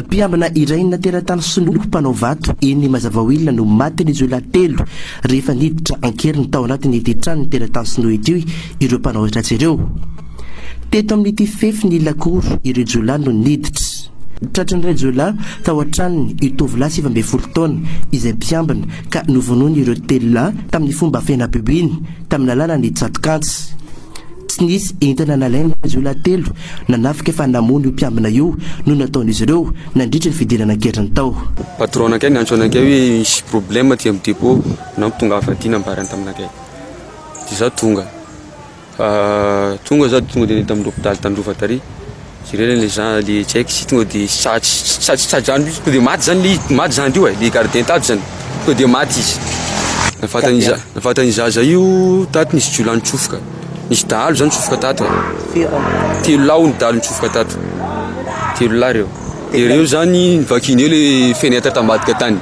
Mpiambina iray teratany sinoa mpanao vato eny Mazavaoilina no matin'ny jiolahy telo rehefa niditra an-keriny tao anatin'ity tranon'ny teratany sinoa ity ireo mpanao ratsy ireo. Teto amin'ity fefy ny lakoro ireo jiolahy no niditra. Tratran'ireo jiolahy tao an-tranony io tovolahy 19 taona izay mpiambina ka novonoiny ireo telo lahy tamin'ny fomba feno habibiana tamin'ny alalan'ny tsatok'antsy. Tsy nisy entana nalain'ireo jiolahy telo nanafika fa namono io mpiambina io no nataon'izy ireo nandritra ny fidirana an-keriny tao. Patron anakay niantso anakay hoe misy problème aty amin'ny dépôt nampitonga afa-ty nambarany taminakay. Dia za tonga. Tonga za tonga dia tamin'ny hôpitaly tany Rova tary. Jerena le za le tsy haiko sy tonga dia sa sa tsy tsa-drano mihitsy tonga dia maty zany le izy, maty zandry io e, le gardien tato zany. Tonga dia maty izy. Nahafatan'ny za nahafatan'ny zaza io tato nisy jiolahy nitsofoka. Nisy dahalo zany nitsofoka tato e. Telo lahy hono dahalo nitsofoka tato. Telo lahy reo. De reo zany novakiany le fenêtre tambadika tany.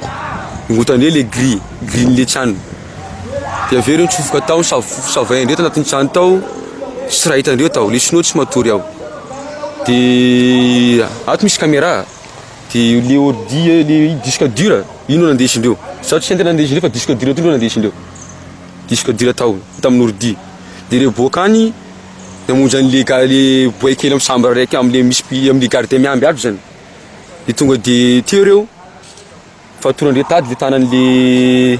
Nongotandreo le grille, grille-n'le trano. De avy eo reo nitsofoka tao, sav- savain-dreo tanatin'ny trano tao, tsy raha hitandreo tao, le sinoa tsy matory ao. De ato misy caméra, de le ordi le disque dur io no nandesindreo. Zaho tsy entana nandesindreo fa disque dur ty no nandesindreo. Disque dur tao tamin'ny ordi. De reo boaka any namonjy an'le ga- le boay kely amin'ny chambre raiky am'le misy pi- am'le gardien miamby aby zany. De tonga de teo reo fatorandreo tady le tanan'le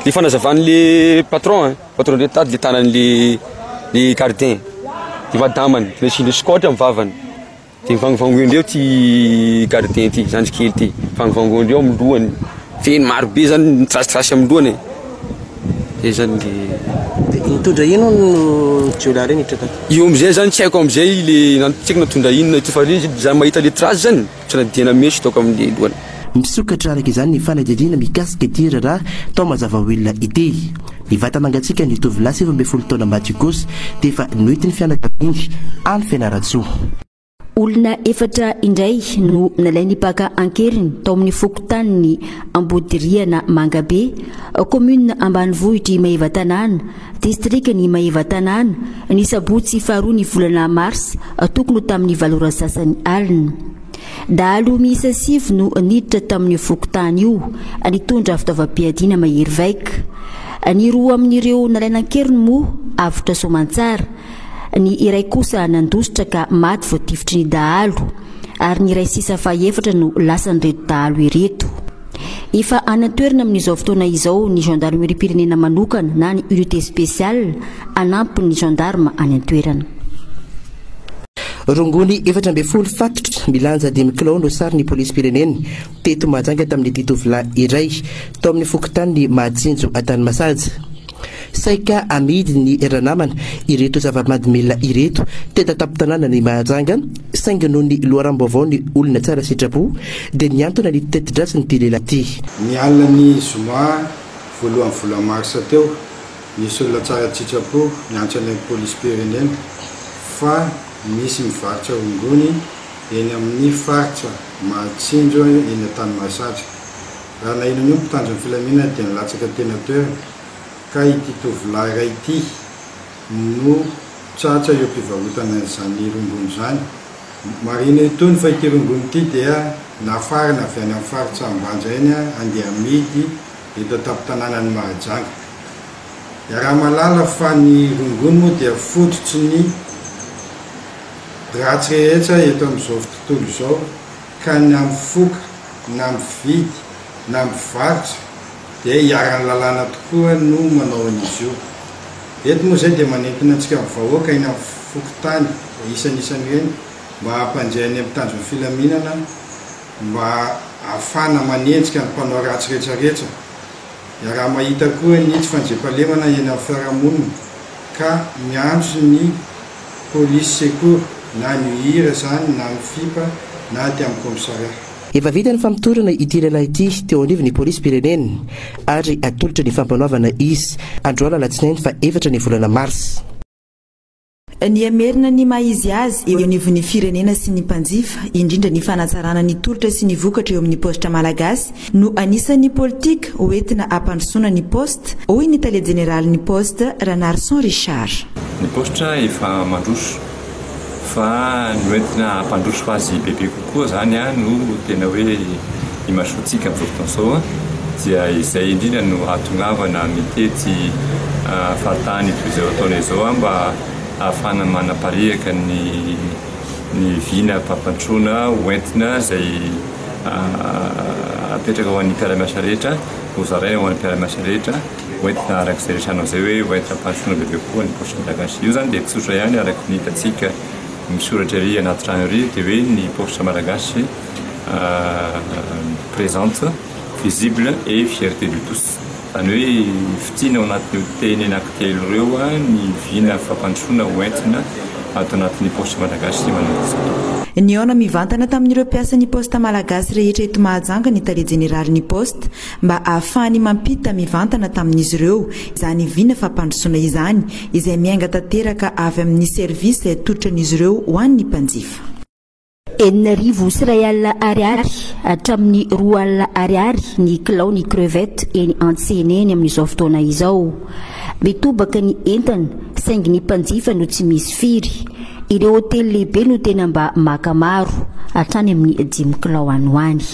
le fanazavan'le patron hein, fatorandreo tady le tanan'le le gardien. De madamany, de nasiandreo scotch amin'ny vavany. De nivangonvangoendreo ty gardien ty, zandry kely ty, nivangonvangoendreo amin'ny lohany. Feno maro be zany mitrasitrasy amin'ny lohany e. Zay zany le. De nitondra ino no jiolahy reo niditra tato? Io amizay zany tsy haiko amizay le na tsy haiko natondra inona ity fa le izy za mahita le trace zany tsy nadiana meso hitako amle lohany. Misokatra araka izany ny fanadihadiana mikasika ity raharaha tao Mazavaoilina ity. Ny vata mangatsiaka ny tovolahy 19 taona maty kosa dia efa noentin'ny fianakaviany any Fianarantsoa. Olona efatra indray no nalain'ny mpaka an-keriny tao amin'ny fokontanin'i Ambodiriana Mangabe, kaominina ambanivohitr'i Maevatanàna, distrikan'i Maevatanàna, ny sabotsy faharoa ny volana marsa tokony ho tamin'ny valo ora sasany alina. Dahalo miisa sivy no niditra tamin'io fokontany io nitondra fitaovam-piadiana mahery vaika. Ny roa amin'ireo nalaina an-keriny moa avotra soamantsara, ny iray kosa nandositra ka maty voatifitry ny dahalo ary ny iray sisa fahefatra no lasan'ireto dahalo ireto. Efa any an-toerana amin'izao fotoana izao ny gendarmerie-pirenena manokana na ny unité spéciale hanampy ny gendarme any an-toerana. Rongony 14 fatotra milanja dimy kilao no sarin'ny polisim-pirenena teto Mahajanga tamin'ity tovolahy iray tao amin'ny fokontanin'i Mahatsinjo Antanimasaja. Saika amidy ny ranamana ireto zava-mahadomelina ireto teto an-tampon-tanànan'i Mahajanga saingy noho ny loharanom-baovao ny olona tsara sitrapo dia niantona ny teti-dratsin'ity lehilahy ity. Ny alin'ny zoma voalohan'ny volana marsa teo, nisy olona tsara sitrapo niantso any amin'ny polisim-pirenena fa misy mivarotra rongony eny amin'ny faritra Mahatsinjo eny Antanimahasaja. Raha naheno an'io ny mpitandro ny filaminana dia nilatsaka teny an-toerana ka ity tovolahy iray ity no tratra eo am-pivarotana an'izany rongony izany. Marihina itony fa ity rongony ity dia nafarana avy any amin'ny faritra Ambanja eny andeha hamidy eto an-tampon-tanànan'i Mahajanga. Iaraha-mahalala fa ny rongony moa dia fototry ny ratsy rehetra eto amin'izao tontolo izao ka na mifoka na mividy na mivarotra dia iharan'ny lalàna tokoa no manao an'izy io. Eto moa izay dia manentana antsika vahoaka eny amin'ny fokontany isan'isany ireny mba hampandre ny mpitandro ny filaminana mba hahafahana manenjika ny mpanao ratsy rehetrarehetra. Iaraha-mahita koa ny tsy fandriampahalemana eny amin'ny fiarahamonina ka miantso ny Police secours na ny UIR izany na ny FIPA na aty amin'ny commissariat. Efa vita ny famotorana ity lehilahy ity teo anivon'ny polisim-pirenena ary atolotra ny fampanoavana izy androany alatsinainy faha efatra ny volana marsa. Ny hamerina ny maha izy azy eo anivon'ny firenena sy ny mpanjifa, indrindra ny fanatsarana ny tolotra sy ny vokatra eo amin'ny paositra malagasy no anisan'ny politika hoentina hampandrosoana ny Poste, hoy ny tale jeneralin'ny Poste, Ranarison Richard. Ny paositra efa mandroso. Fa ny hoentina hampandroso azy bebe kokoa izany no tena hoe imasoantsika amin'izao fotoana izao dia izay indrindra no hahatongavana mitety faritany toy izao ataonay izao mba hahafahana manapariaka ny ny vina fampandrosoana hoentina izay apetraka ho an'ny mpiara-miasa rehetra, hozaraina ho an'ny mpiara-miasa rehetra. Hoentina araka izay resahanao izay hoe hoentina hampandrosoana bebe kokoa ny paositra malagasy. Io izany dia tsotra ihany araka ny hitantsika misoratra ery anaty trano ery dia hoe ny paositra malagasy présente, visible et fierté de tous. Izany hoe fitiana ao anatin'io teny anankitelo ireo ny vina fampandrosoana hoentina ato anatin'ny paositra malagasy manomboka izao tompoko. Nihaona mivantana tamin'ireo mpiasan'ny Poste Malagasy rehetra eto Mahajanga ny Tale Jeneralin'ny Poste mba hahafahany mampita mivantana tamin'izy ireo izany vina fampandrosoana izany izay miainga tanteraka avy amin'ny service izay atolotran'izy ireo ho an'ny mpanjifa. 1600 ariary hatramin'ny 20 alina ariary ny kilao ny crevette eny an-tsena eny amin'izao fotoana izao. Mitobaka ny entana saingy ny mpanjifa no tsy misy firy. Ireo hotely lehibe no tena mba maka maro, hatrany amin'ny dimy kilao any ho any.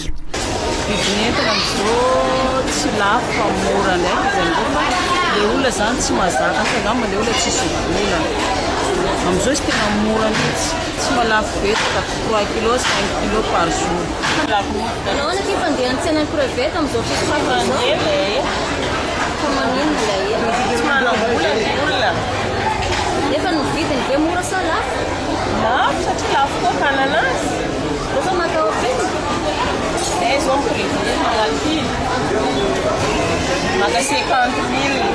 Vidin'ny entana amin'izao tsy lafo fa mora ndraiky izy amin'izao fa le olona zany tsy mahazaka asa angamba le olona tsisy vola. Amin'izao izy tena mora mihitsy, tsy mahalafo betsaka, trois kilos, cinq kilos par jour. Nahoana ity fandehan'ny tsenan'ny crevette amin'izao fisokafana izao? Mandeha e! Fa maninona ilay entana? Tsy manam-bola ny olona. Nefa ny vidiny ve mora sa lafo? Lafo satria lafo koa kanana azy. Rehefa maka ohatrinona? Zay zao mi-prévenir magnano pile. Maka 50 000,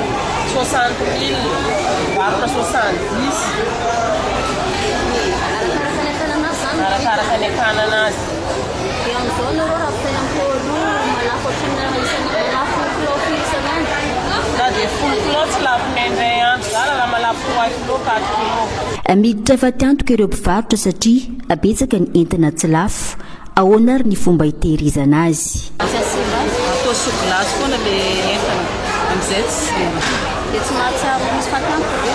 60 000, mivarotra 70. Arakaraka ny akanana azy zany. Arakaraka ny akanana azy. Dia amin'izao nareo raha ampitaina amin'ny teo aloha malafo ohatrinona isan'andro, lafo kilao firy isan'andro? Na dia folo kilao tsy lafonay indray andro zara raha malafo trois kilos, quatre kilos. Miditra fatiantoka ireo mpivarotra satria betsaka ny entana tsy lafo. Ahoana ary ny fomba hitehirizana azy? Tsy hahasimba azy? Atao sous glace foana le entana amin'izay tsy simba. Dia tsy mahatsiaro misy fatiantoka ve?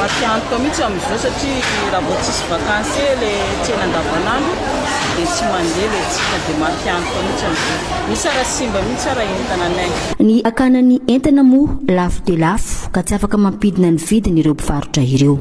Matiantoka mihitsy amin'izao satria raha vao tsisy vacances le tsena andavanandro dia tsy mandeha le tsena dia matiantoka mihitsy amin'izao. Misy ara simba mihitsy ara entana anay. Ny hakana ny entana moa lafo dia lafo ka tsy afaka mampidina ny vidiny ireo mpivarotra ireo.